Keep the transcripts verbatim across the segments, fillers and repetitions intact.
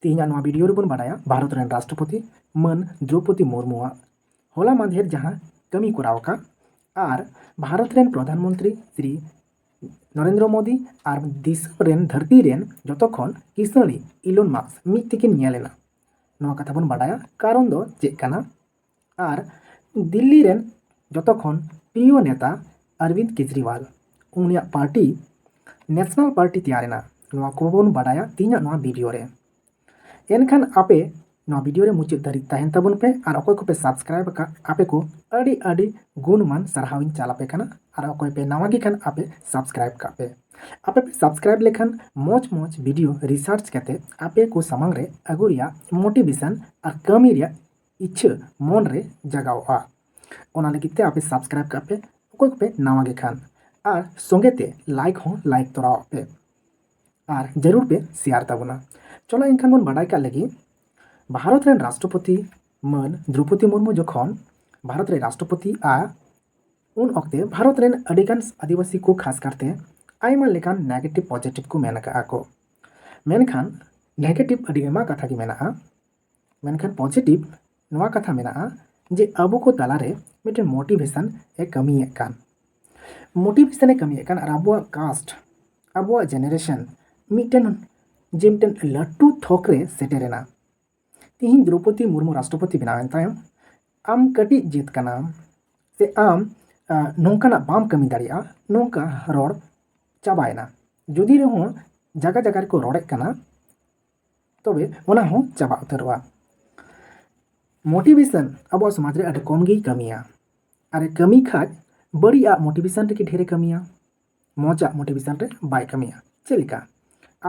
ᱛᱮᱦᱮᱧᱟᱜ ᱱᱚᱣᱟ ᱵᱷᱤᱰᱤᱭᱳ ᱨᱮᱵᱚᱱ ᱵᱟᱰᱟᱭᱟ ᱵᱷᱟᱨᱚᱛ ᱨᱮᱱ ᱨᱟᱥᱴᱨᱚᱯᱚᱛᱤ ᱢᱟᱹᱱ ᱫᱨᱚᱣᱯᱚᱫᱤ ᱢᱩᱨᱢᱩᱣᱟᱜ ᱦᱚᱞᱟ ᱢᱟᱫᱷᱮᱨ ᱡᱟᱦᱟᱸ ᱠᱟᱹᱢᱤ ᱠᱚᱨᱟᱣ ᱟᱠᱟᱫ ᱟᱨ ᱵᱷᱟᱨᱚᱛ ᱨᱮᱱ ᱯᱨᱚᱫᱷᱟᱱ ᱢᱚᱱᱛᱨᱤ ᱥᱨᱤ ᱱᱚᱨᱮᱱᱫᱨᱚ ᱢᱳᱫᱤ ᱟᱨ ᱫᱤᱥᱚᱢ ᱨᱮᱱ ᱫᱷᱟᱹᱨᱛᱤ ᱨᱮᱱ ᱡᱚᱛᱚ ᱠᱷᱚᱱ ᱠᱤᱥᱟᱹᱬᱤ ᱤᱞᱚᱱ ᱢᱟᱥᱠ ᱢᱤᱫ ᱛᱮᱠᱤᱱ ᱧᱮᱞ ᱮᱱᱟ᱾ ᱱᱚᱣᱟ ᱠᱟᱛᱷᱟ ᱵᱚᱱ ᱵᱟᱰᱟᱭᱟ ᱠᱟᱨᱚᱱ ᱫᱚ ᱪᱮᱫ ᱠᱟᱱᱟ᱾ ᱟᱨ ᱫᱤᱞᱞᱤ ᱨᱮᱱ ᱡᱚᱛᱚ ᱠᱷᱚᱱ ᱯᱨᱤᱭᱚ ᱱᱮᱛᱟ ᱚᱨᱵᱤᱱᱫ ᱠᱮᱡᱨᱤᱣᱟᱞ, ᱩᱱᱤᱭᱟᱜ ᱯᱟᱨᱴᱤ ᱱᱮᱥᱱᱟᱞ ᱯᱟᱨᱴᱤ ᱛᱮᱭᱟᱨ ᱮᱱᱟ᱾ ᱱᱚᱣᱟ ᱠᱚᱵᱚᱱ ᱵᱟᱰᱟᱭᱟ ᱛᱮᱦᱮᱧᱟᱜ ᱱᱚᱣᱟ ᱵᱷᱤᱰᱤᱭᱳ ᱨᱮ᱾ ᱮᱱᱠᱷᱟᱱ ᱟᱯᱮ ᱱᱚᱣᱟ ᱵᱷᱤᱰᱤᱭᱳ ᱨᱮ ᱢᱩᱪᱟᱹᱫ ᱫᱷᱟᱹᱨᱤᱡ ᱛᱟᱦᱮᱱ ᱛᱟᱵᱚᱱ ᱯᱮ ᱟᱨ ᱚᱠᱚᱭ ᱠᱚᱯᱮ ᱥᱟᱵᱥᱠᱨᱟᱭᱤᱵ ᱟᱠᱟᱫ ᱟᱯᱮ ᱠᱚ ᱟᱹᱰᱤ ᱟᱹᱰᱤ ᱜᱩᱱᱢᱟᱱ ᱥᱟᱨᱦᱟᱣ ᱤᱧ ᱪᱟᱞ ᱟᱯᱮ ᱠᱟᱱᱟ᱾ ᱟᱨ ᱚᱠᱚᱭ ᱯᱮ ᱱᱟᱣᱟ ᱜᱮ ᱠᱷᱟᱱ ᱟᱯᱮ ᱥᱟᱵᱥᱠᱨᱟᱭᱤᱵ ᱠᱟᱜ ᱯᱮ᱾ ᱟᱯᱮ ᱯᱮ ᱥᱟᱵᱥᱠᱨᱟᱭᱤᱵ ᱞᱮᱠᱷᱟᱱ ᱢᱚᱡᱽ ᱢᱚᱡᱽ ᱵᱷᱤᱰᱤᱭᱳ ᱨᱤᱥᱟᱨᱪ ᱠᱟᱛᱮ ᱟᱯᱮ ᱠᱚ ᱥᱟᱢᱟᱝ ᱨᱮ ᱟᱹᱜᱩ ᱨᱮᱭᱟᱜ ᱢᱳᱴᱤᱵᱷᱮᱥᱚᱱ ᱟᱨ ᱠᱟᱹᱢᱤ ᱨᱮᱭᱟᱜ ᱤᱪᱪᱷᱟᱹ ᱢᱚᱱ ᱨᱮ ᱡᱟᱜᱟᱣᱚᱜᱼᱟ᱾ ᱚᱱᱟ ᱞᱟᱹᱜᱤᱫ ᱛᱮ ᱟᱯᱮ ᱥᱟᱵᱥᱠᱨᱟᱭᱤᱵ ᱠᱟᱜ ᱯᱮ ᱚᱠᱚᱭ ᱠᱚᱯᱮ ᱱᱟᱣᱟ ᱜᱮ ᱠᱷᱟᱱ, ᱟᱨ ᱥᱚᱸᱜᱮ ᱛᱮ ᱞᱟᱭᱤᱠ ᱦᱚᱸ ᱞᱟᱭᱤᱠ ᱛᱚᱨᱟᱣᱟᱜ ᱯᱮ ᱟᱨ ᱡᱟᱹᱨᱩᱲ ᱯᱮ ᱥᱮᱭᱟᱨ ᱛᱟᱵᱚᱱᱟ᱾ ᱪᱚᱞᱚ ᱮᱱᱠᱷᱟᱱ ᱵᱚᱱ ᱵᱟᱰᱟᱭ ᱠᱟᱜ ᱞᱮᱜᱮ ᱵᱷᱟᱨᱚᱛ ᱨᱮᱱ ᱨᱟᱥᱴᱨᱚᱯᱚᱛᱤ ᱢᱟᱹᱱ ᱫᱨᱚᱣᱯᱚᱫᱤ ᱢᱩᱨᱢᱩ ᱡᱚᱠᱷᱚᱱ ᱵᱷᱟᱨᱚᱛ ᱨᱮ ᱨᱟᱥᱴᱨᱚᱯᱚᱛᱤ ᱟ, ᱩᱱ ᱚᱠᱛᱮ ᱵᱷᱟᱨᱚᱛ ᱨᱮᱱ ᱟᱹᱰᱤᱜᱟᱱ ᱟᱹᱫᱤᱵᱟᱹᱥᱤ ᱠᱚ ᱠᱷᱟᱥ ᱠᱟᱨᱛᱮ ᱟᱭᱢᱟ ᱞᱮᱠᱟᱱ ᱱᱮᱜᱮᱴᱤᱵᱷ ᱯᱚᱡᱮᱴᱤᱵᱷ ᱠᱚ ᱢᱮᱱ ᱟᱠᱟᱫᱼᱟ ᱠᱚ᱾ ᱢᱮᱱᱠᱷᱟᱱ ᱱᱮᱜᱮᱴᱤᱵᱷ ᱟᱹᱰᱤ ᱟᱭᱢᱟ ᱠᱟᱛᱷᱟ ᱜᱮ ᱢᱮᱱᱟᱜᱼᱟ, ᱢᱮᱱᱠᱷᱟᱱ ᱯᱚᱡᱮᱴᱤᱵᱷ ᱱᱚᱣᱟ ᱠᱟᱛᱷᱟ ᱢᱮᱱᱟᱜᱼᱟ ᱡᱮ ᱟᱵᱚ ᱠᱚ ᱛᱟᱞᱟᱨᱮ ᱢᱤᱫᱴᱮᱱ ᱢᱳᱴᱤᱵᱷᱮᱥᱚᱱ ᱮ ᱠᱟᱹᱢᱤᱭᱮᱫ ᱠᱟᱱ, ᱢᱳᱴᱤᱵᱷᱮᱥᱚᱱ ᱮ ᱠᱟᱹᱢᱤᱭᱮᱫ ᱠᱟᱱ ᱟᱨ ᱟᱵᱚᱣᱟᱜ ᱠᱟᱥᱴ, ᱟᱵᱚᱣᱟᱜ ᱡᱮᱱᱟᱨᱮᱥᱚᱱ ᱢᱤᱫᱴᱮᱱ ᱡᱮ ᱢᱤᱫᱴᱮᱱ ᱞᱟᱹᱴᱩ ᱛᱷᱚᱠ ᱨᱮ ᱥᱮᱴᱮᱨᱮᱱᱟ᱾ ᱛᱮᱦᱮᱧ ᱫᱨᱚᱣᱯᱚᱫᱤ ᱢᱩᱨᱢᱩ ᱨᱟᱥᱴᱨᱚᱯᱚᱛᱤ ᱵᱮᱱᱟᱣᱮᱱ ᱛᱟᱭᱚᱢ ᱟᱢ ᱠᱟᱹᱴᱤᱡ ᱡᱟᱹᱛ ᱠᱟᱱᱟᱢ ᱥᱮ ᱟᱢ ᱱᱚᱝᱠᱟᱱᱟᱜ ᱵᱟᱢ ᱠᱟᱹᱢᱤ ᱫᱟᱲᱮᱭᱟᱜᱼᱟ, ᱱᱚᱝᱠᱟ ᱨᱚᱲ ᱪᱟᱵᱟᱭᱮᱱᱟ᱾ ᱡᱩᱫᱤ ᱨᱮᱦᱚᱸ ᱡᱟᱭᱜᱟ ᱡᱟᱭᱜᱟ ᱨᱮᱠᱚ ᱨᱚᱲᱮᱫ ᱠᱟᱱᱟ, ᱛᱚᱵᱮ ᱚᱱᱟ ᱦᱚᱸ ᱪᱟᱵᱟ ᱩᱛᱟᱹᱨᱚᱜᱼᱟ᱾ ᱢᱳᱴᱤᱵᱷᱮᱥᱚᱱ ᱟᱵᱚᱣᱟᱜ ᱥᱚᱢᱟᱡᱽ ᱨᱮ ᱟᱹᱰᱤ ᱠᱚᱢ ᱜᱮᱭ ᱠᱟᱹᱢᱤᱭᱟ᱾ ᱟᱨ ᱮ ᱠᱟᱹᱢᱤ ᱠᱷᱟᱡ ᱵᱟᱹᱲᱤᱡ ᱟᱜ ᱢᱳᱴᱤᱵᱷᱮᱥᱚᱱ ᱨᱮᱜᱮ ᱰᱷᱮᱨᱮ ᱠᱟᱹᱢᱤᱭᱟ, ᱢᱚᱡᱽ ᱟᱜ ᱢᱳᱴᱤᱵᱷᱮᱥᱚᱱ ᱨᱮ ᱵᱟᱭ ᱠᱟᱹᱢᱤᱭᱟ᱾ ᱪᱮᱫ ᱞᱮᱠᱟ?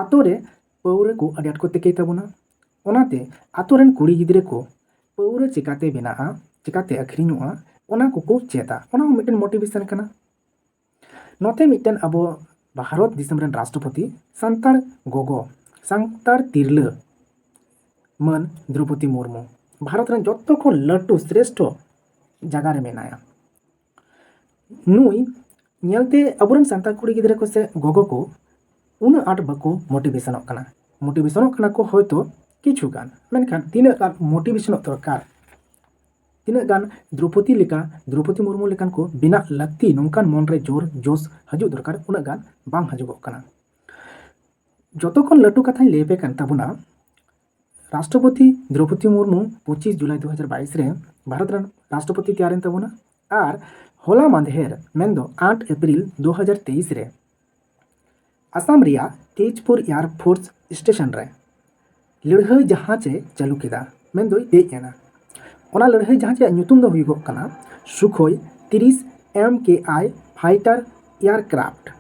ᱟᱛᱳ ᱨᱮ ᱯᱟᱹᱣᱨᱟᱹ ᱠᱚ ᱟᱹᱰᱤ ᱟᱸᱴ ᱠᱚ ᱛᱤᱠᱤᱭ ᱛᱟᱵᱚᱱᱟ, ᱚᱱᱟᱛᱮ ᱟᱛᱳ ᱨᱮᱱ ᱠᱩᱲᱤ ᱜᱤᱫᱽᱨᱟᱹ ᱠᱚ ᱯᱟᱹᱣᱨᱟᱹ ᱪᱮᱠᱟᱛᱮ ᱵᱮᱱᱟᱜᱼᱟ, ᱪᱮᱠᱟᱛᱮ ᱟᱹᱠᱷᱨᱤᱧᱚᱜᱼᱟ, ᱚᱱᱟ ᱠᱚᱠᱚ ᱪᱮᱫᱟ᱾ ᱚᱱᱟ ᱦᱚᱸ ᱢᱤᱫᱴᱮᱱ ᱢᱳᱴᱤᱵᱷᱮᱥᱚᱱ ᱠᱟᱱᱟ᱾ ᱱᱚᱛᱮ ᱢᱤᱫᱴᱮᱱ ᱟᱵᱚ ᱵᱷᱟᱨᱚᱛ ᱫᱤᱥᱚᱢ ᱨᱮᱱ ᱨᱟᱥᱴᱨᱚᱯᱚᱛᱤ ᱥᱟᱱᱛᱟᱲ ᱜᱚᱜᱚ, ᱥᱟᱱᱛᱟᱲ ᱛᱤᱨᱞᱟᱹ ᱢᱟᱹᱱ ᱫᱨᱚᱣᱯᱚᱫᱤ ᱢᱩᱨᱢᱩ, ᱵᱷᱟᱨᱚᱛ ᱨᱮᱱ ᱡᱚᱛᱚ ᱠᱷᱚᱱ ᱞᱟᱹᱴᱩ ᱥᱨᱮᱥᱴᱷᱚ ᱡᱟᱭᱜᱟ ᱨᱮ ᱢᱮᱱᱟᱭᱟ᱾ ᱱᱩᱭ ᱧᱮᱞᱛᱮ ᱟᱵᱚᱨᱮᱱ ᱥᱟᱱᱛᱟᱲ ᱠᱩᱲᱤ ᱜᱤᱫᱽᱨᱟᱹ ᱠᱚ ᱥᱮ ᱜᱚᱜᱚ ᱠᱚ ᱩᱱᱟᱹᱜ ᱟᱸᱴ ᱵᱟᱠᱚ ᱢᱳᱴᱤᱵᱷᱮᱥᱚᱱᱚᱜ ᱠᱟᱱᱟ᱾ ᱢᱳᱴᱤᱵᱷᱮᱥᱚᱱᱚᱜ ᱠᱟᱱᱟ ᱠᱚ ᱦᱚᱭᱛᱳ ᱠᱤᱪᱷᱩ ᱜᱟᱱ, ᱢᱮᱱᱠᱷᱟᱱ ᱛᱤᱱᱟᱹᱜ ᱜᱟᱱ ᱢᱳᱴᱤᱵᱷᱮᱥᱚᱱᱚᱜ ᱫᱚᱨᱠᱟᱨ, ᱛᱤᱱᱟᱹᱜ ᱜᱟᱱ ᱫᱨᱳᱯᱚᱫᱤ ᱞᱮᱠᱟ, ᱫᱨᱳᱯᱚᱫᱤ ᱢᱩᱨᱢᱩ ᱞᱮᱠᱟᱱ ᱠᱚ ᱵᱮᱱᱟᱜ ᱞᱟᱹᱠᱛᱤ, ᱱᱚᱝᱠᱟᱱ ᱢᱚᱱᱨᱮ ᱡᱳᱨ ᱡᱳᱥ ᱦᱤᱡᱩᱜ ᱫᱚᱨᱠᱟᱨ, ᱩᱱᱟᱹᱜ ᱜᱟᱱ ᱵᱟᱝ ᱦᱤᱡᱩᱜᱚᱜ ᱠᱟᱱᱟ᱾ ᱡᱚᱛᱚ ᱠᱷᱚᱱ ᱞᱟᱹᱴᱩ ᱠᱟᱛᱷᱟᱧ ᱞᱟᱹᱭ ᱟᱯᱮ ᱠᱟᱱ ᱛᱟᱵᱚᱱᱟ, ᱨᱟᱥᱴᱨᱚᱯᱚᱛᱤ ᱫᱨᱳᱯᱚᱫᱤ ᱢᱩᱨᱢᱩ ᱯᱚᱸᱪᱤᱥ ᱡᱩᱞᱟᱭ ᱫᱩ ᱦᱟᱡᱟᱨ ᱵᱟᱭᱤᱥ ᱨᱮ ᱵᱷᱟᱨᱚᱛ ᱨᱮᱱ ᱨᱟᱥᱴᱨᱚᱯᱚᱛᱤ ᱛᱮᱭᱟᱨᱮᱱ ᱛᱟᱵᱚᱱᱟ᱾ ᱟᱨ ᱦᱚᱞᱟ ᱢᱟᱫᱷᱮᱨ, ᱢᱮᱱᱫᱚ ᱟᱴ ᱮᱯᱨᱤᱞ ᱫᱩ ᱦᱟᱡᱟᱨ ᱛᱮᱭᱤᱥ ᱨᱮ ᱟᱥᱟᱢ ᱨᱮᱭᱟᱜ ᱛᱮᱡᱽᱯᱩᱨ ᱮᱭᱟᱨ ᱯᱷᱳᱨᱥ ᱥᱴᱮᱥᱚᱱ ᱨᱮ ᱞᱟᱹᱲᱦᱟᱹᱭ ᱡᱟᱦᱟᱡᱽ ᱮ ᱪᱟᱹᱞᱩ ᱠᱮᱫᱟ, ᱢᱮᱱᱫᱚᱭ ᱫᱮᱡ ᱮᱱᱟ᱾ ᱚᱱᱟ ᱞᱟᱹᱲᱦᱟᱹᱭ ᱡᱟᱦᱟᱡᱽ ᱨᱮᱭᱟᱜ ᱧᱩᱛᱩᱢ ᱫᱚ ᱦᱩᱭᱩᱜᱚᱜ ᱠᱟᱱᱟ ᱥᱩᱠᱷᱳᱭ ᱛᱤᱨᱤᱥ ᱮᱢ ᱠᱮ ᱟᱭ ᱯᱷᱟᱭᱴᱟᱨ ᱮᱭᱟᱨᱠᱨᱟᱯᱷᱴ᱾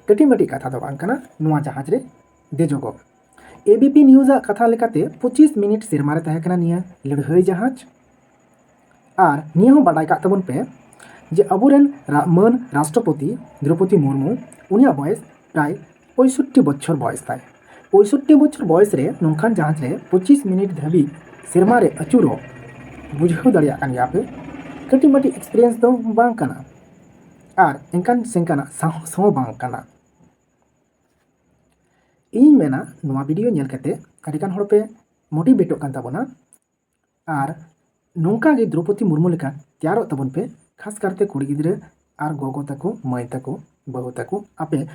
ᱠᱟᱹᱴᱤᱡ ᱢᱟᱹᱴᱤᱡ ᱠᱟᱛᱷᱟ ᱫᱚ ᱵᱟᱝ ᱠᱟᱱᱟ ᱱᱚᱣᱟ ᱡᱟᱦᱟᱡᱽ ᱨᱮ ᱫᱮᱡᱚᱜᱚᱜ᱾ ᱮ ᱵᱤ ᱯᱤ ᱱᱤᱭᱩᱡᱽ ᱟᱜ ᱠᱟᱛᱷᱟ ᱞᱮᱠᱟᱛᱮ ᱯᱚᱸᱪᱤᱥ ᱢᱤᱱᱤᱴ ᱥᱮᱨᱢᱟ ᱨᱮ ᱛᱟᱦᱮᱸ ᱠᱟᱱᱟ ᱱᱤᱭᱟᱹ ᱞᱟᱹᱲᱦᱟᱹᱭ ᱡᱟᱦᱟᱡᱽ᱾ ᱟᱨ ᱱᱤᱭᱟᱹ ᱦᱚᱸ ᱵᱟᱰᱟᱭ ᱠᱟᱜ ᱛᱟᱵᱚᱱ ᱯᱮ ᱡᱮ ᱟᱵᱚᱨᱮᱱ ᱨᱟ-, ᱢᱟᱹᱱ ᱨᱟᱥᱴᱨᱚᱯᱚᱛᱤ ᱫᱨᱳᱯᱚᱫᱤ ᱢᱩᱨᱢᱩ, ᱩᱱᱤᱭᱟᱜ ᱵᱚᱭᱮᱥ ᱯᱨᱟᱭ ᱯᱚᱸᱭᱥᱚᱴᱴᱤ ᱵᱚᱪᱷᱚᱨ ᱵᱚᱭᱮᱥ ᱛᱟᱭ᱾ ᱯᱚᱸᱭᱥᱚᱴᱴᱤ ᱵᱚᱪᱷᱚᱨ ᱵᱚᱭᱮᱥ ᱨᱮ ᱱᱚᱝᱠᱟᱱ ᱡᱟᱦᱟᱡᱽ ᱨᱮ ᱯᱚᱸᱪᱤᱥ ᱢᱤᱱᱤᱴ ᱫᱷᱟᱹᱵᱤᱡ ᱥᱮᱨᱢᱟ ᱨᱮ ᱟᱹᱪᱩᱨᱚᱜ, ᱵᱩᱡᱷᱟᱹᱣ ᱫᱟᱲᱮᱭᱟᱜ ᱠᱟᱱ ᱜᱮᱭᱟ ᱯᱮ, ᱠᱟᱹᱴᱤᱡ ᱢᱟᱹᱴᱤᱡ ᱮᱠᱥᱯᱤᱨᱤᱭᱮᱱᱥ ᱫᱚ ᱵᱟᱝ ᱠᱟᱱᱟ᱾ ᱟᱨ ᱮᱱᱠᱟᱱ ᱥᱮᱱᱠᱟᱱᱟᱜ ᱥᱟᱦᱚᱥ ᱦᱚᱸ ᱵᱟᱝ ᱠᱟᱱᱟ᱾ ᱤᱧᱤᱧ ᱢᱮᱱᱟ, ᱱᱚᱣᱟ ᱵᱷᱤᱰᱤᱭᱳ ᱧᱮᱞ ᱠᱟᱛᱮ ᱟᱹᱰᱤᱜᱟᱱ ᱦᱚᱲ ᱯᱮ ᱢᱳᱴᱤᱵᱷᱮᱴᱚᱜ ᱠᱟᱱ ᱛᱟᱵᱚᱱᱟ᱾ ᱟᱨ ᱱᱚᱝᱠᱟ ᱜᱮ ᱫᱨᱳᱯᱚᱫᱤ ᱢᱩᱨᱢᱩ ᱞᱮᱠᱟ ᱛᱮᱭᱟᱨᱚᱜ ᱛᱟᱵᱚᱱ ᱯᱮ, ᱠᱷᱟᱥ ᱠᱟᱨᱛᱮ ᱠᱩᱲᱤ ᱜᱤᱫᱽᱨᱟᱹ ᱟᱨ ᱜᱚᱜᱚ ᱛᱟᱠᱚ, ᱢᱟᱹᱭ ᱛᱟᱠᱚ, ᱵᱟᱹᱦᱩ ᱛᱟᱠᱚ᱾ ᱟᱯᱮ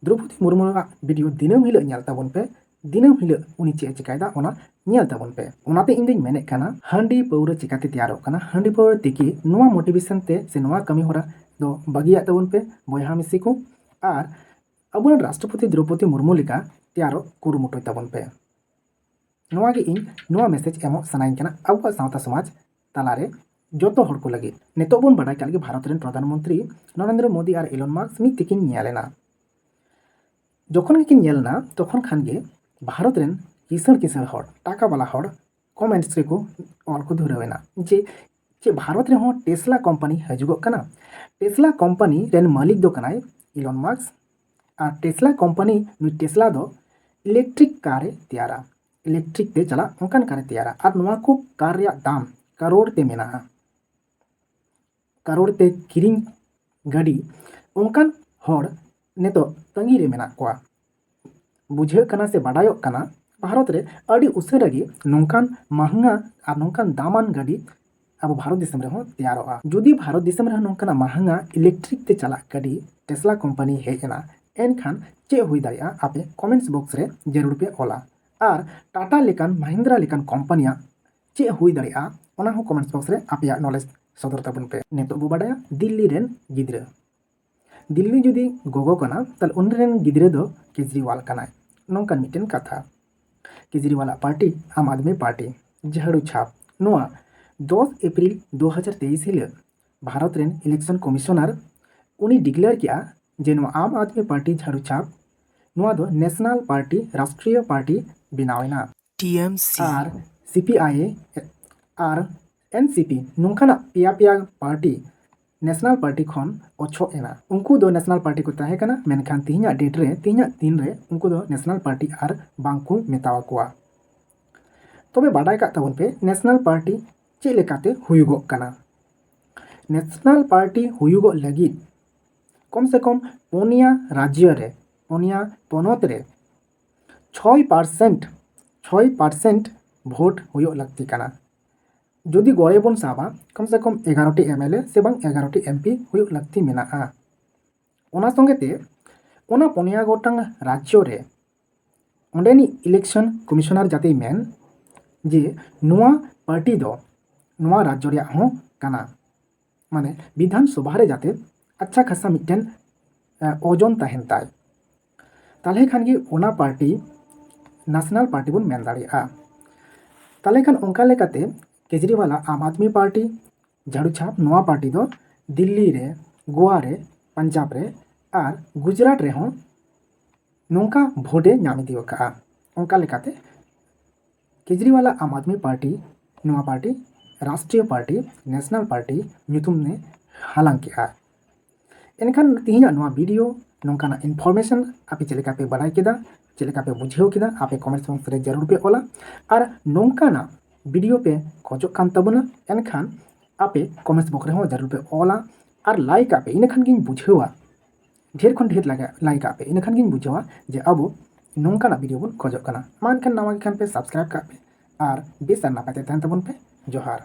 ᱫᱨᱳᱯᱚᱫᱤ ᱢᱩᱨᱢᱩᱣᱟᱜ ᱵᱷᱤᱰᱤᱭᱳ ᱫᱤᱱᱟᱹᱢ ᱦᱤᱞᱳᱜ ᱧᱮᱞ ᱛᱟᱵᱚᱱ ᱯᱮ, ᱫᱤᱱᱟᱹᱢ ᱦᱤᱞᱳᱜ ᱩᱱᱤ ᱪᱮᱫ ᱮ ᱪᱮᱠᱟᱭᱮᱫᱟ ᱚᱱᱟ ᱧᱮᱞ ᱛᱟᱵᱚᱱ ᱯᱮ᱾ ᱚᱱᱟᱛᱮ ᱤᱧ ᱫᱩᱧ ᱢᱮᱱᱮᱫ ᱠᱟᱱᱟ, ᱦᱟᱺᱰᱤ ᱯᱟᱹᱣᱨᱟᱹ ᱪᱮᱠᱟᱛᱮ ᱛᱮᱭᱟᱨᱚᱜ ᱠᱟᱱᱟ, ᱦᱟᱺᱰᱤ ᱯᱟᱹᱣᱨᱟᱹ ᱛᱮᱜᱮ ᱱᱚᱣᱟ ᱢᱳᱴᱤᱵᱷᱮᱥᱚᱱ ᱛᱮ ᱥᱮ ᱱᱚᱣᱟ ᱠᱟᱹᱢᱤ ᱦᱚᱨᱟ ᱫᱚ ᱵᱟᱹᱜᱤᱭᱟᱜ ᱛᱟᱵᱚᱱ ᱯᱮ ᱵᱚᱭᱦᱟ ᱢᱤᱥᱤ ᱠᱚ᱾ ᱟᱨ ᱟᱵᱚᱨᱮᱱ ᱨᱟᱥᱴᱨᱚᱯᱚᱛᱤ ᱫᱨᱳᱯᱚᱫᱤ ᱢᱩᱨᱢᱩ ᱞᱮᱠᱟ ᱛᱮᱭᱟᱨᱚᱜ ᱠᱩᱨᱩᱢᱩᱴᱩᱭ ᱛᱟᱵᱚᱱ ᱯᱮ᱾ ᱱᱚᱣᱟ ᱜᱮ ᱤᱧ ᱱᱚᱣᱟ ᱢᱮᱥᱮᱡᱽ ᱮᱢᱚᱜ ᱥᱟᱱᱟᱧ ᱠᱟᱱᱟ ᱟᱵᱚᱣᱟᱜ ᱥᱟᱶᱛᱟ ᱥᱚᱢᱟᱡᱽ ᱛᱟᱞᱟᱨᱮ ᱡᱚᱛᱚ ᱦᱚᱲ ᱠᱚ ᱞᱟᱹᱜᱤᱫ᱾ ᱱᱤᱛᱚᱜ ᱵᱚᱱ ᱵᱟᱰᱟᱭ ᱠᱟᱜ ᱞᱮᱜᱮ ᱵᱷᱟᱨᱚᱛ ᱨᱮᱱ ᱯᱨᱚᱫᱷᱟᱱ ᱢᱚᱱᱛᱨᱤ ᱱᱚᱨᱮᱱᱫᱨᱚ ᱢᱳᱫᱤ ᱟᱨ ᱮᱞᱚᱱ ᱢᱟᱥᱠ ᱢᱤᱫ ᱛᱮᱠᱤᱱ ᱧᱮᱞ ᱮᱱᱟ᱾ ᱡᱚᱠᱷᱚᱱ ᱜᱮᱠᱤᱱ ᱧᱮᱞ ᱮᱱᱟ ᱛᱚᱠᱷᱚᱱ ᱠᱷᱟᱱ ᱜᱮ ᱵᱷᱟᱨᱚᱛ ᱨᱮᱱ ᱠᱤᱥᱟᱹᱬ ᱠᱤᱥᱟᱹᱬ ᱦᱚᱲ, ᱴᱟᱠᱟ ᱵᱟᱞᱟ ᱦᱚᱲ ᱠᱚᱢᱮᱱᱴᱥ ᱨᱮᱠᱚ ᱚᱞ ᱠᱚ ᱫᱷᱩᱨᱟᱹᱣ ᱮᱱᱟ ᱡᱮ ᱪᱮᱫ ᱵᱷᱟᱨᱚᱛ ᱨᱮᱦᱚᱸ ᱴᱮᱥᱞᱟ ᱠᱳᱢᱯᱟᱱᱤ ᱦᱤᱡᱩᱜᱚᱜ ᱠᱟᱱᱟ? ᱴᱮᱥᱞᱟ ᱠᱳᱢᱯᱟᱱᱤ ᱨᱮᱱ ᱢᱟᱹᱞᱤᱠ ᱫᱚ ᱠᱟᱱᱟᱭ ᱮᱞᱚᱱ ᱢᱟᱥᱠ᱾ ᱟᱨ ᱴᱮᱥᱞᱟ ᱠᱳᱢᱯᱟᱱᱤ, ᱱᱩᱭ ᱴᱮᱥᱞᱟ ᱫᱚ ᱤᱞᱮᱠᱴᱨᱤᱠ ᱠᱟᱨ ᱮ ᱛᱮᱭᱟᱨᱟ, ᱤᱞᱮᱠᱴᱨᱤᱠ ᱛᱮ ᱪᱟᱞᱟᱜ ᱚᱱᱠᱟᱱ ᱠᱟᱨ ᱮ ᱛᱮᱭᱟᱨᱟ᱾ ᱟᱨ ᱱᱚᱣᱟ ᱠᱚ ᱠᱟᱨ ᱨᱮᱭᱟᱜ ᱫᱟᱢ ᱠᱟᱨᱳᱲ ᱛᱮ ᱢᱮᱱᱟᱜᱼᱟ᱾ ᱠᱟᱨᱳᱲ ᱛᱮ ᱠᱤᱨᱤᱧ ᱜᱟᱹᱰᱤ, ᱚᱱᱠᱟᱱ ᱦᱚᱲ ᱱᱤᱛᱚᱜ ᱛᱟᱺᱜᱤ ᱨᱮ ᱢᱮᱱᱟᱜ ᱠᱚᱣᱟ᱾ ᱵᱩᱡᱷᱟᱹᱜ ᱠᱟᱱᱟ ᱥᱮ ᱵᱟᱰᱟᱭᱚᱜ ᱠᱟᱱᱟ ᱵᱷᱟᱨᱚᱛ ᱨᱮ ᱟᱹᱰᱤ ᱩᱥᱟᱹᱨᱟ ᱜᱮ ᱱᱚᱝᱠᱟᱱ ᱢᱟᱦᱝᱟ ᱟᱨ ᱱᱚᱝᱠᱟᱱ ᱫᱟᱢᱟᱱ ᱜᱟᱹᱰᱤ ᱟᱵᱚ ᱵᱷᱟᱨᱚᱛ ᱫᱤᱥᱚᱢ ᱨᱮᱦᱚᱸ ᱛᱮᱭᱟᱨᱚᱜᱼᱟ᱾ ᱡᱩᱫᱤ ᱵᱷᱟᱨᱚᱛ ᱫᱤᱥᱚᱢ ᱨᱮᱦᱚᱸ ᱱᱚᱝᱠᱟᱱᱟᱜ ᱢᱟᱦᱝᱟ ᱤᱞᱮᱠᱴᱨᱤᱠ ᱛᱮ ᱪᱟᱞᱟᱜ ᱜᱟᱹᱰᱤ ᱴᱮᱥᱞᱟ ᱠᱳᱢᱯᱟᱱᱤ ᱦᱮᱡ ᱮᱱᱟ, ᱮᱱᱠᱷᱟᱱ ᱪᱮᱫ ᱦᱩᱭ ᱫᱟᱲᱮᱭᱟᱜᱼᱟ? ᱟᱯᱮ ᱠᱚᱢᱮᱱᱴᱥ ᱵᱚᱠᱥ ᱨᱮ ᱡᱟᱹᱨᱩᱲ ᱯᱮ ᱚᱞᱟ᱾ ᱟᱨ ᱴᱟᱴᱟ ᱞᱮᱠᱟᱱ, ᱢᱟᱦᱤᱱᱫᱨᱟ ᱞᱮᱠᱟᱱ ᱠᱳᱢᱯᱟᱱᱤᱭᱟᱜ ᱪᱮᱫ ᱦᱩᱭ ᱫᱟᱲᱮᱭᱟᱜᱼᱟ, ᱚᱱᱟ ᱦᱚᱸ ᱠᱚᱢᱮᱱᱴᱥ ᱵᱚᱠᱥ ᱨᱮ ᱟᱯᱮᱭᱟᱜ ᱱᱚᱞᱮᱡᱽ ᱥᱚᱫᱚᱨ ᱛᱟᱵᱚᱱ ᱯᱮ᱾ ᱱᱤᱛᱚᱜ ᱵᱚ ᱵᱟᱰᱟᱭᱟ ᱫᱤᱞᱞᱤ ᱨᱮᱱ ᱜᱤᱫᱽᱨᱟᱹ᱾ ᱫᱤᱞᱞᱤ ᱡᱩᱫᱤ ᱜᱚᱜᱚ ᱠᱟᱱᱟ, ᱛᱟᱦᱞᱮ ᱩᱱᱤ ᱨᱮᱱ ᱜᱤᱫᱽᱨᱟᱹ ᱫᱚ ᱠᱮᱡᱽᱨᱤᱣᱟᱞ ᱠᱟᱱᱟᱭ, ᱱᱚᱝᱠᱟᱱ ᱢᱤᱫᱴᱮᱱ ᱠᱟᱛᱷᱟ᱾ ᱠᱮᱡᱽᱨᱤᱣᱟᱞᱟᱜ ᱯᱟᱨᱴᱤ ᱟᱢ ᱟᱫᱢᱤ ᱯᱟᱨᱴᱤ, ᱡᱷᱟᱲᱩ ᱪᱷᱟᱯ, ᱱᱚᱣᱟ ᱫᱚᱥ ᱮᱯᱨᱤᱞ ᱫᱩ ᱦᱟᱡᱟᱨ ᱛᱮᱭᱤᱥ ᱦᱤᱞᱳᱜ ᱵᱷᱟᱨᱚᱛ ᱨᱮᱱ ᱤᱞᱮᱠᱥᱚᱱ ᱠᱚᱢᱤᱥᱚᱱᱟᱨ ᱩᱱᱤ ᱰᱤᱠᱞᱮᱭᱟᱨ ᱠᱮᱜᱼᱟ ᱡᱮ ᱱᱚᱣᱟ ᱟᱢ ᱟᱫᱢᱤ ᱯᱟᱨᱴᱤ ᱡᱷᱟᱲᱩ ᱪᱷᱟᱯ, ᱱᱚᱣᱟ ᱫᱚ ᱱᱮᱥᱱᱟᱞ ᱯᱟᱨᱴᱤ, ᱨᱟᱥᱴᱨᱤᱭᱚ ᱯᱟᱨᱴᱤ ᱵᱮᱱᱟᱣ ᱮᱱᱟ᱾ T M C. R C P I ᱮ ᱟᱨ ᱮᱱ ᱥᱤ ᱯᱤ ᱱᱚᱝᱠᱟᱱᱟᱜ ᱯᱮᱭᱟ ᱯᱮᱭᱟ ᱯᱟᱨᱴᱤ ᱱᱮᱥᱱᱟᱞ ᱯᱟᱨᱴᱤ ᱠᱷᱚᱱ ᱚᱪᱚᱜ ᱮᱱᱟ᱾ ᱩᱱᱠᱩ ᱫᱚ ᱱᱮᱥᱱᱟᱞ ᱯᱟᱨᱴᱤ ᱠᱚ ᱛᱟᱦᱮᱸ ᱠᱟᱱᱟ, ᱢᱮᱱᱠᱷᱟᱱ ᱛᱮᱦᱮᱧᱟᱜ ᱰᱮᱴ ᱨᱮ, ᱛᱮᱦᱮᱧᱟᱜ ᱫᱤᱱ ᱨᱮ ᱩᱱᱠᱩ ᱫᱚ ᱱᱮᱥᱱᱟᱞ ᱯᱟᱨᱴᱤ ᱟᱨ ᱵᱟᱝ ᱠᱚ ᱢᱮᱛᱟᱣ ᱠᱚᱣᱟ᱾ ᱛᱚᱵᱮ ᱵᱟᱰᱟᱭ ᱠᱟᱜ ᱛᱟᱵᱚᱱ ᱯᱮ, ᱱᱮᱥᱱᱟᱞ ᱯᱟᱨᱴᱤ ᱪᱮᱫ ᱞᱮᱠᱟᱛᱮ ᱦᱩᱭᱩᱜᱚᱜ ᱠᱟᱱᱟ᱾ ᱱᱮᱥᱱᱟᱞ ᱯᱟᱨᱴᱤ ᱦᱩᱭᱩᱜᱚᱜ ᱞᱟᱹᱜᱤᱫ ᱠᱚᱢ ᱥᱮ ᱠᱚᱢ ᱯᱩᱱᱭᱟ ᱨᱟᱡᱽᱡᱚ ᱨᱮ, ᱯᱩᱱᱭᱟ ᱯᱚᱱᱚᱛ ᱨᱮ ᱪᱷᱚᱭ ᱯᱟᱨᱥᱮᱱᱴ, ᱪᱷᱚᱭ ᱯᱟᱨᱥᱮᱱᱴ ᱵᱷᱳᱴ ᱦᱩᱭᱩᱜ ᱞᱟᱹᱠᱛᱤ ᱠᱟᱱᱟ᱾ ᱡᱩᱫᱤ ᱜᱚᱲᱮ ᱵᱚᱱ ᱥᱟᱵᱟ, ᱠᱚᱢ ᱥᱮ ᱠᱚᱢ ᱮᱜᱟᱨᱚ ᱴᱤ ᱮᱢ ᱮᱞ ᱮ ᱥᱮ ᱵᱟᱝ ᱮᱜᱟᱨᱚ ᱴᱤ ᱮᱢ ᱯᱤ ᱦᱩᱭᱩᱜ ᱞᱟᱹᱠᱛᱤ ᱢᱮᱱᱟᱜᱼᱟ᱾ ᱚᱱᱟ ᱥᱚᱸᱜᱮ ᱛᱮ ᱚᱱᱟ ᱯᱩᱱᱭᱟ ᱜᱚᱴᱟᱝ ᱨᱟᱡᱽᱡᱚ ᱨᱮ ᱚᱸᱰᱮᱱᱤᱡ ᱤᱞᱮᱠᱥᱚᱱ ᱠᱚᱢᱤᱥᱚᱱᱟᱨ ᱡᱟᱛᱮᱭ ᱢᱮᱱ ᱡᱮ ᱱᱚᱣᱟ ᱯᱟᱨᱴᱤ ᱫᱚ ᱱᱚᱣᱟ ᱨᱟᱡᱽᱡᱚ ᱨᱮᱭᱟᱜ ᱦᱚᱸ ᱠᱟᱱᱟ, ᱢᱟᱱᱮ ᱵᱤᱫᱷᱟᱱ ᱥᱚᱵᱷᱟ ᱨᱮ ᱡᱟᱛᱮ ᱟᱪᱪᱷᱟ ᱠᱷᱟᱥᱟ ᱢᱤᱫᱴᱮᱱ, ᱮ, ᱳᱡᱚᱱ ᱛᱟᱦᱮᱱ ᱛᱟᱭ, ᱛᱟᱦᱚᱞᱮ ᱠᱷᱟᱱ ᱜᱮ ᱚᱱᱟ ᱯᱟᱨᱴᱤ ᱱᱮᱥᱱᱟᱞ ᱯᱟᱨᱴᱤ ᱵᱚᱱ ᱢᱮᱱ ᱫᱟᱲᱮᱭᱟᱜᱼᱟ᱾ ᱛᱟᱦᱚᱞᱮ ᱠᱷᱟᱱ ᱚᱱᱠᱟ ᱞᱮᱠᱟᱛᱮ ᱠᱮᱡᱽᱨᱤᱣᱟᱞᱟᱜ ᱟᱢ ᱟᱫᱢᱤ ᱯᱟᱨᱴᱤ, ᱡᱷᱟᱲᱩ ᱪᱷᱟᱯ, ᱱᱚᱣᱟ ᱯᱟᱨᱴᱤ ᱫᱚ ᱫᱤᱞᱞᱤ ᱨᱮ, ᱜᱳᱣᱟ ᱨᱮ, ᱯᱟᱧᱡᱟᱵᱽ ᱨᱮ ᱟᱨ ᱜᱩᱡᱽᱨᱟᱴ ᱨᱮᱦᱚᱸ ᱱᱚᱝᱠᱟ ᱵᱷᱳᱴ ᱮ ᱧᱟᱢ ᱤᱫᱤ ᱟᱠᱟᱫᱼᱟ᱾ ᱚᱱᱠᱟ ᱞᱮᱠᱟᱛᱮ ᱠᱮᱡᱽᱨᱤᱣᱟᱞᱟᱜ ᱟᱢ ᱟᱫᱢᱤ ᱯᱟᱨᱴᱤ, ᱱᱚᱣᱟ ᱯᱟᱨᱴᱤ ᱨᱟᱥᱴᱨᱤᱭᱚ ᱯᱟᱨᱴᱤ, ᱱᱮᱥᱱᱟᱞ ᱯᱟᱨᱴᱤ ᱧᱩᱛᱩᱢ ᱮ ᱦᱟᱞᱟᱝ ᱠᱮᱫᱼᱟ᱾ ᱮᱱᱠᱷᱟᱱ ᱛᱮᱦᱮᱧᱟᱜ ᱱᱚᱣᱟ ᱵᱷᱤᱰᱤᱭᱳ ᱱᱚᱝᱠᱟᱱᱟᱜ ᱤᱱᱯᱷᱚᱨᱢᱮᱥᱚᱱ ᱟᱯᱮ ᱪᱮᱫ ᱞᱮᱠᱟ ᱯᱮ ᱵᱟᱲᱟᱭ ᱠᱮᱫᱟ, ᱪᱮᱫ ᱞᱮᱠᱟ ᱯᱮ ᱵᱩᱡᱷᱟᱹᱣ ᱠᱮᱫᱟ, ᱟᱯᱮ ᱠᱚᱢᱮᱱᱴ ᱵᱚᱠᱥ ᱨᱮ ᱡᱟᱹᱨᱩᱲ ᱯᱮ ᱚᱞᱟ᱾ ᱟᱨ ᱱᱚᱝᱠᱟᱱᱟᱜ ᱵᱷᱤᱰᱤᱭᱳ ᱯᱮ ᱠᱷᱚᱡᱚᱜ ᱠᱟᱱ ᱛᱟᱵᱚᱱᱟ, ᱮᱱᱠᱷᱟᱱ ᱟᱯᱮ ᱠᱚᱢᱮᱱᱴ ᱵᱚᱠᱥ ᱨᱮᱦᱚᱸ ᱡᱟᱹᱨᱩᱲ ᱯᱮ ᱚᱞᱟ ᱟᱨ ᱞᱟᱭᱤᱠ ᱟᱯᱮ, ᱤᱱᱟᱹᱠᱷᱟᱱ ᱜᱤᱧ ᱵᱩᱡᱷᱟᱹᱣᱟ, ᱰᱷᱮᱨ ᱠᱷᱚᱱ ᱰᱷᱮᱨ ᱞᱟᱭᱤᱠ ᱟᱯᱮ, ᱤᱱᱟᱹᱠᱷᱟᱱ ᱜᱤᱧ ᱵᱩᱡᱷᱟᱹᱣᱟ ᱡᱮ ᱟᱵᱚ ᱱᱚᱝᱠᱟᱱᱟᱜ ᱵᱷᱤᱰᱤᱭᱳ ᱵᱚᱱ ᱠᱷᱚᱡᱚᱜ ᱠᱟᱱᱟ᱾ ᱢᱟ ᱮᱱᱠᱷᱟᱱ ᱱᱟᱣᱟ ᱜᱮ ᱠᱷᱟᱱ ᱯᱮ ᱥᱟᱵᱥᱠᱨᱟᱭᱤᱵᱽ ᱠᱟᱜ ᱯᱮ ᱟᱨ ᱵᱮᱥ ᱟᱨ ᱱᱟᱯᱟᱭ ᱛᱮ ᱛᱟᱦᱮᱱ ᱛᱟᱵᱚᱱ ᱯᱮ᱾ ᱡᱚᱦᱟᱨ᱾